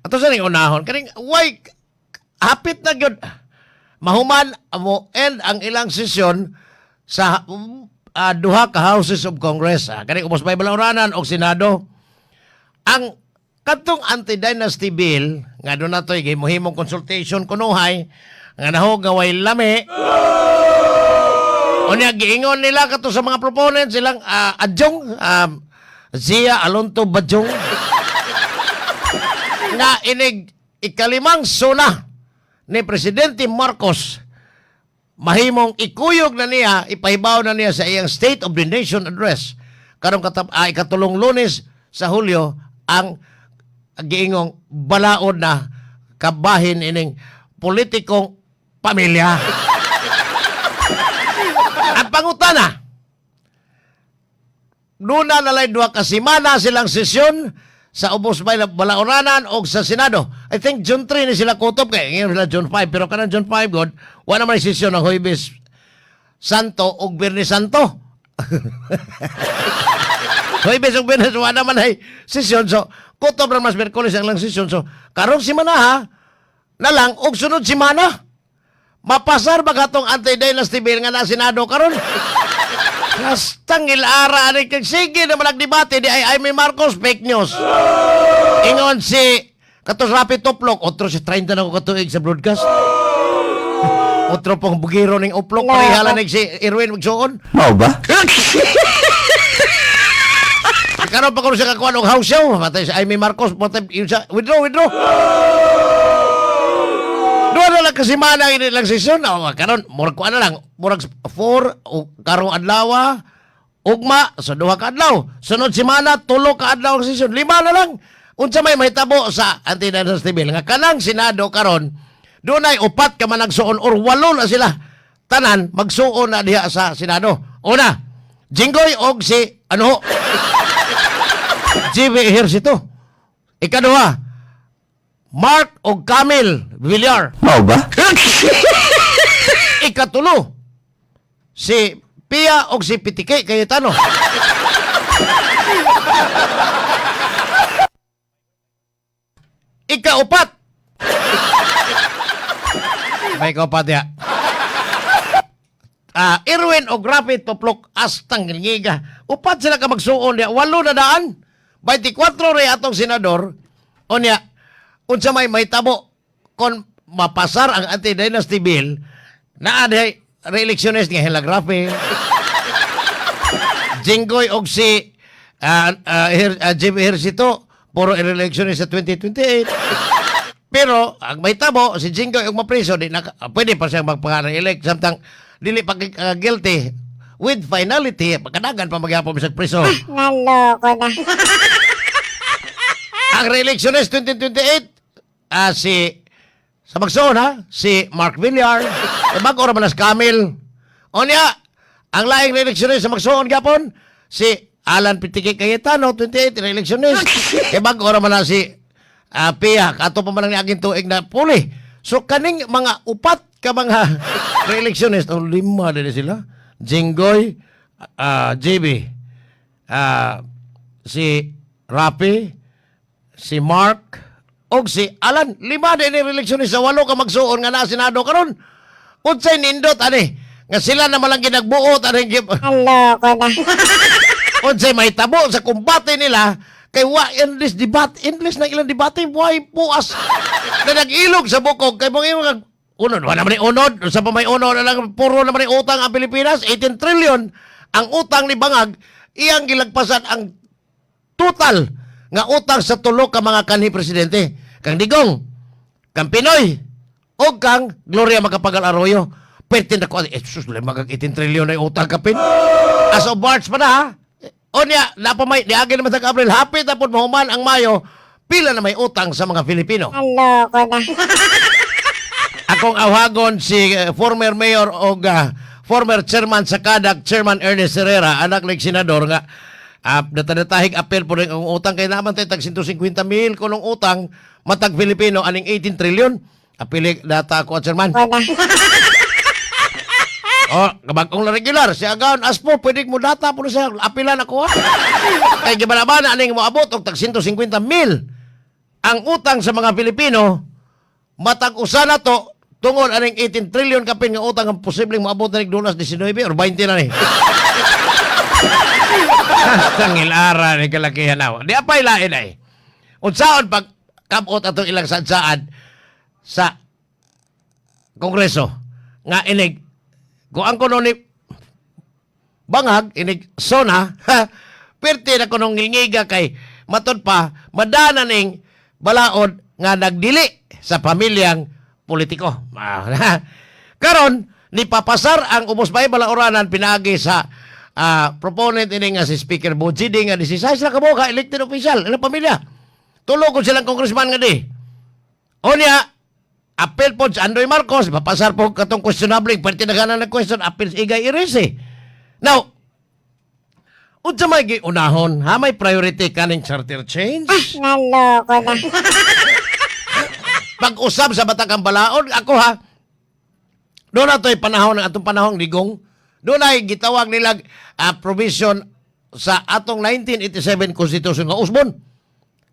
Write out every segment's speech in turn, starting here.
Ato sa ning unahon kaning why hapit na gyud mahuman mo end ang ilang sesyon sa duha ka Houses of Congress. Kaning ubos may Balauranan og Senado. Ang katong anti-dynasty bill nga doon na to'y gimuhimong consultation kunuhay nga nahog nga way lami. Unya giingon nila kato sa mga proponents, silang adjong Zia Alonto Badjong, nga inig ikalimang suna ni Presidente Marcos, mahimong ikuyog na niya, ipahibaw na niya sa iyang State of the Nation Address karong 3 Lunes sa Hulyo ang giingong balaod na kabahin ining politikong pamilya. Ang pangutana, duna na lay 2 ka semana silang sesyon sa ubos may balaoranan o sa Senado. I think June 3 ni sila kutob kay ngayon sila June 5, pero kanang June 5 god wala man sesyon ng Huwebes Santo ug Biyernes Santo. Huwebes ug Biyernes wala man ay sesyon, so kutob ra mas Miyerkules ang lang sesyon. So karong semana ha na lang og sunod semana, mapasar ba katong anti-dynasty bill nga na Senado karon? Kastang ilara ani kay sige na malagdebate di ay Amy Marcos fake news. Ingon si katos Rapi Tuplok, otro si 30 na ko katuig sa broadcast. Otro pong bugiro ning uplok, pareha lang si Erwin magsuon. Mao ba? Karon pa kuno siya kakuan og house show, matay si Amy Marcos, matay yun siya, withdraw, withdraw. Duha na lang kasi mana ini lang sesyon. Oh, karon murag kuan na lang, murag 4 o karong adlaw, ugma sa 2 ka adlaw. Sunod semana 3 ka adlaw ang sesyon, 5 na lang. Unsa may mahitabo sa anti-dynasty bill nga kanang Senado karon dunay 4 ka managsuon or 8 na sila. Tanan magsuon na diha sa Senado. Una, Jinggoy og si ano GB Ejercito. Ikaduha, Mark og Camille Villar. Mao ba? Ikatulo, si Pia og si Pitike Cayetano. Ikaupat. May ikaupat ya. Irwin og Rafi Tuplok astang ngiga. 4 sila ka magsuon niya. 8 na daan. 24 ray atong senador. Unya, unsa may mahitabo kon mapasar ang anti-dynasty bill, naa dihay re-electionist nga Hela Grafe. Jinggoy og si Jim Ejercito, puro re-electionist sa 2028. Pero ang mahitabo si Jinggoy og mapriso, di na, pwede pa siyang magpaka-re-elect samtang dili pa guilty with finality, pagkadagan pa magyapon sa priso. Naloko na. Ang re-electionist 2028, si sa magsuon ha, si Mark Villar, e bago ra man na si Camille. Onya, ang laing re-electionist sa magsuon gyapon, si Alan Pitike Cayetano, 28, re-electionist. E bago ra man na si Pia, kato pa man lang niaging tuig na puli. So kaning mga 4 ka mga re-electionist, oh, 5 din sila. Jinggoy, JB, si Rapi, si Mark, og si Alan. 5 din ni re-electionist sa 8 ka magsuon nga naa Senado karon. Unsay nindot ani nga sila na malang ginagbuot ani Naloko na. Unsay mahitabo sa kumbate nila kay wa endless debate, endless na ilang debate, why puas na nag-ilog sa bukog kay mong imong unod, wala naman ni unod, sa pa may unod na lang, puro naman ni utang ang Pilipinas, 18 trillion ang utang ni Bangag, iyang gilagpasan ang total nga utang sa tulo ka mga kanhi presidente, kang Digong, kang Pinoy, o kang Gloria Macapagal Arroyo. Pwede na ko, sus, magag 18 trillion na utang kapin. As of March pa na, ha? O niya, napamay, niagi naman sa Abril, hapit na po mahuman ang Mayo, pila na may utang sa mga Filipino. Naloko na. Akong awhagon si former mayor o former chairman sa Kadak, Chairman Ernest Herrera, anak ng senador nga, data-datahig apel po rin ang utang kay naman tayo tag 150 mil kunong utang matag Filipino aning 18 trillion. Apili data ako, chairman. Wala. Oh, kabagong na regular si Agaon Aspo, pwede mo data po na siya apilan ako ha. Kay gibalaban aning moabot og tag 150 mil. Ang utang sa mga Pilipino, matag usa na to, tungod aning 18 trillion kapin nga utang ang posibleng moabot na nig dulas 19 or 20 na ni. Tangilara ni kalakihan na. Di apay lain ay. Unsaon pag kabot atong ilang sadsaan sa Kongreso nga inig kung ang kuno ni bangag inig sona ha, perti na kunong ngilngiga kay matud pa madana ning balaod nga nagdili sa pamilyang politiko. Ah, karon ni papasar ang ubos bay balaoranan pinaagi sa proponent ini nga si Speaker Bojie Dy nga 16 na kabuok ka elected official ilang pamilya. Tulo kung silang congressman nga di. Unya, appeal po sa Andoy Marcos, mapasar po katong questionable, pwede na gana ng question, appeal sa Egay Erice. Now, unsa may giunahon, ha? May priority kaning charter change? Naloko na. Pag-usab sa Batakang Balaod, ako ha, doon na to'y panahon ng atong panahong ligong, doon ay gitawag nilag provision sa atong 1987 Constitution nga usbon.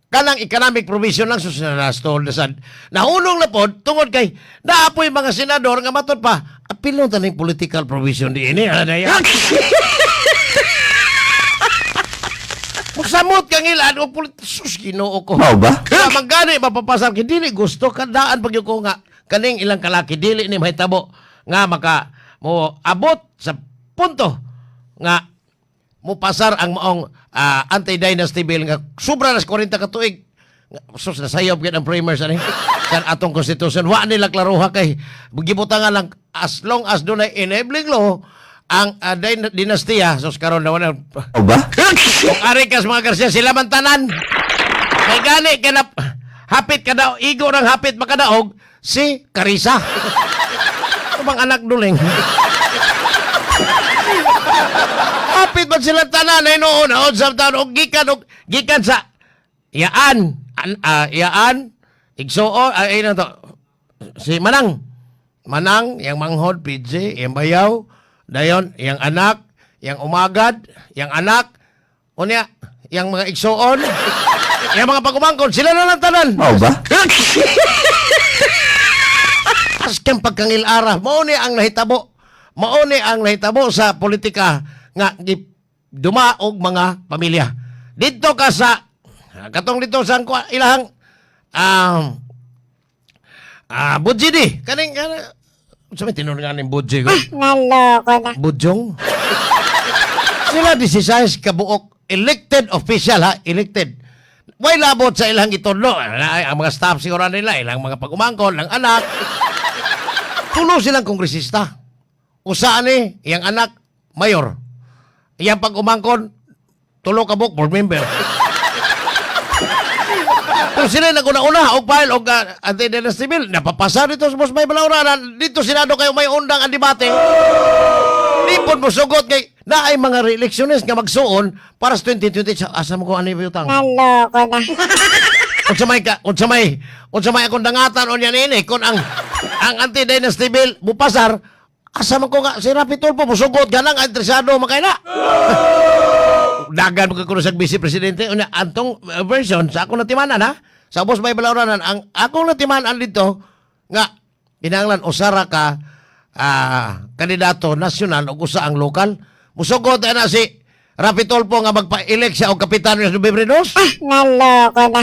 Kanang economic provision lang susunod na sad. Nahunong na pod tungod kay naapoy mga senador nga matud pa apilon taning political provision di ini. Ano na yan? Magsamot kang ilan o sus, Ginoo ko. Mao ba? Kaya manggani mapapasar kay dili gusto kadaan pag ko nga kaning ilang kalaki dili ni mahitabo nga maka mo abot sa punto nga mopasar ang maong anti-dynasty bill nga sobra na sa 40 ka tuig. Nga, sus, nasayob gyud ang framers ani sa atong constitution. Wa nila klaroha kay gibutangan lang as long as dunay enabling law ang dinastiya. Sus, karon na wala. Mao ba? Kung ari kas mga Garcia, sila man tanan. Kay gani ka na, hapit ka daw, igo ng hapit makadaog, si Carissa. Ito bang anak duling? Hapit man sila tanan, ay noon, naon sa taon, og gikan, og gikan sa, yaan, an, yaan, igsuo, ay, ay, to, si Manang. Manang, yang manghod, PJ, yang bayaw, dayon, yang anak, yang umagad, yang anak, unya, yang mga igsuon, yang mga pagumangkon, sila na lang tanan. Mao ba? Asking pagkangilara, mao ni ang nahitabo. Mao ni ang nahitabo sa politika nga dumaog mga pamilya. Dito ka sa katong dito sa ilahang Bojie Dy kaning sa may tinuod nga ning Bojie ko. Naloko na. Bujong. Sila 16 kabuok elected official ha, elected. Way labot sa ilang itudlo. Ay, ang mga staff siguro nila, ilang mga pag-umangkon, ilang anak. Tulo silang kongresista. Usa ni, iyang anak, mayor. Iyang pag-umangkon, tulo ka buok, board member. Pero sila naguna-una og file og anti-dynasty bill. Napapasa dito sa Boss May Balauranan. Dito Senado kayo may undang ang debate. Di pod mo sugot kay naay mga re-electionist nga magsuon para sa 2020. Asa mo ko ano yung utang? Naloko na. Unsa may akong dangatan unya niini kung ang anti-dynasty bill mupasar, asa man ko nga si Raffy Tulfo musugot ganang interesado makaila. Dagan mo kuno sa vice presidente unya antong version sa akong natimanan ha. Sa ubos may balauranan ang akong natimanan dito nga kinahanglan usara ka kandidato nasyonal ug usa ang lokal. Musugot na si Raffy Tulfo nga magpa-elect siya og kapitan sa Nobyembre 2. Naloko na.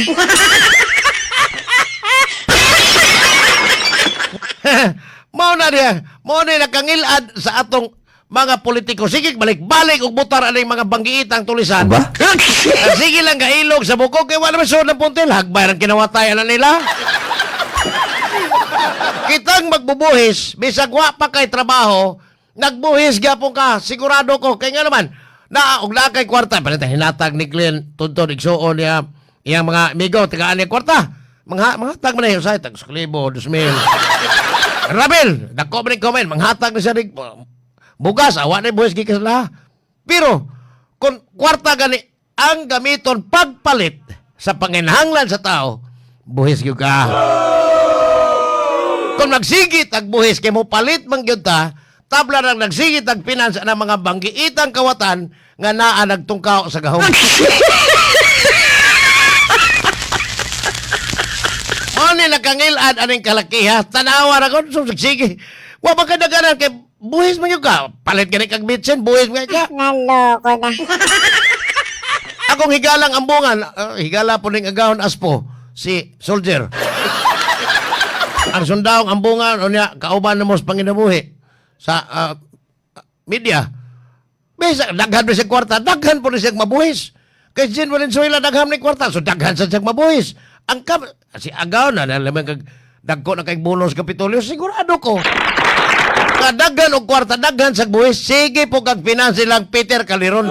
Mao na diya. Mao na nakangilad sa atong mga politiko. Sige, balik-balik og butar aning mga banggiitang tulisan. Ba? Sige lang kailog sa bukog kay wala man suod ng puntil. Hagbay ang kinawatay na nila. Kitang magbubuhis, bisag wa pa kay trabaho, nagbuhis gyapon ka, sigurado ko. Kay nga naman, naa og naa kay kwarta, panita hinatag ni Glenn Tunton igsuon niya iyang mga amigo tagaan niya kwarta. Mga mga man na sa tag 1,000, 2,000. Rabel, dako man ni comment, manghatag ni siya nig bugas, awa na buhis gikan sila. Pero kung kwarta gani ang gamiton pagpalit sa panginahanglan sa tao, buhis gyud ka. Kung nagsigit ang buhis kay mo palit man gyud ta, tabla nang nagsigit ang finance ng mga banggiitang kawatan nga naa nagtungkaw sa gahom. Mao ni nakangilad aning kalakiha. Tanawa ra ko. So, sige. Wa ba ka daganan kay buhis man yun ka. Palit gani kag bitsin, buhis man ka. Naloko na. Akong higalang ambungan, higala po ning agahon aspo, si Soldier. Ang sundawong ambungan, unya, kauban na mo sa panginabuhi sa media. Bisa, daghan pa siya kwarta, daghan po rin siya mabuhis. Kay Jean Valenzuela, daghan ni kwarta, so daghan sa siya mabuhis. Ang kap, si Agaw na, nalaman kag, dagko na kay bonus Kapitolyo, sigurado ko. Nga daghan og kwarta, daghan sa buhis, sige po kag pinansin lang Peter Caliron.